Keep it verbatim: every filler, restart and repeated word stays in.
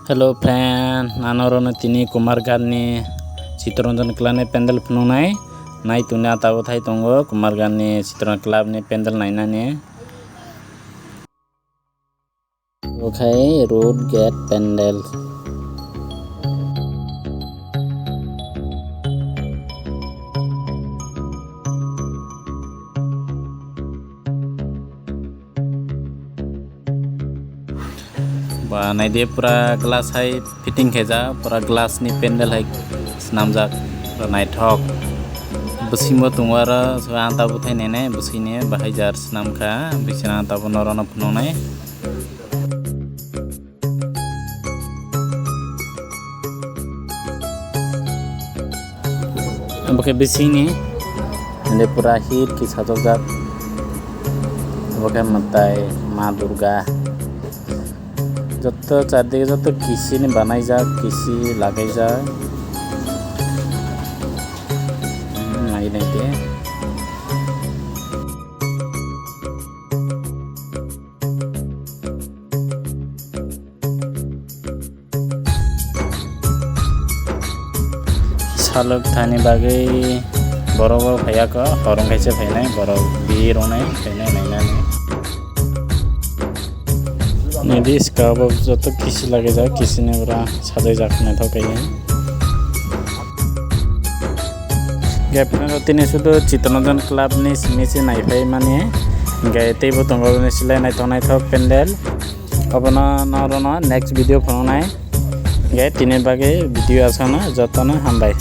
Hello friend, nano rono tini Kumarghat ni Chittaranjan Club ni pandal phunuknai. Nai tuni ata bwthai tongo Kumarghat ni Chittaranjan Club ni pandal nainani. Okhai road gate pandal. Ba naidi pura glass hai fitting khaijak, pura glass ni pandal hai swnamjak, pura naithok. Bwswingo tongo aro anta bwthai nainai bwswini bahai jar swnamkha, bwswini anta bo norokno phunuknai. Obo khe bisingni, ande pura hit khe sajokjak. Obo khe mwtai Ma Durga. Joto chardike joto kisini banaijak, kisi lagaijak. Hmm, nai nai de. Salok thani bagwi borok bo phaiya kho, hor wngkhaisa phainai, borok bihik rwnai phainai nainani. Nidi sika bo joto kisi lagaijak, kisini bwra sajaijak naithok khe. Hwnkhe phano tini sudu Chittaranjan Club ni simi se naiphai mani, hwnkhe teibo tongo bini silai naithok naithok pandal. Obono norokno next video phunuknai. Hwnkhe tini bagwi video aswkno, jotono hambai.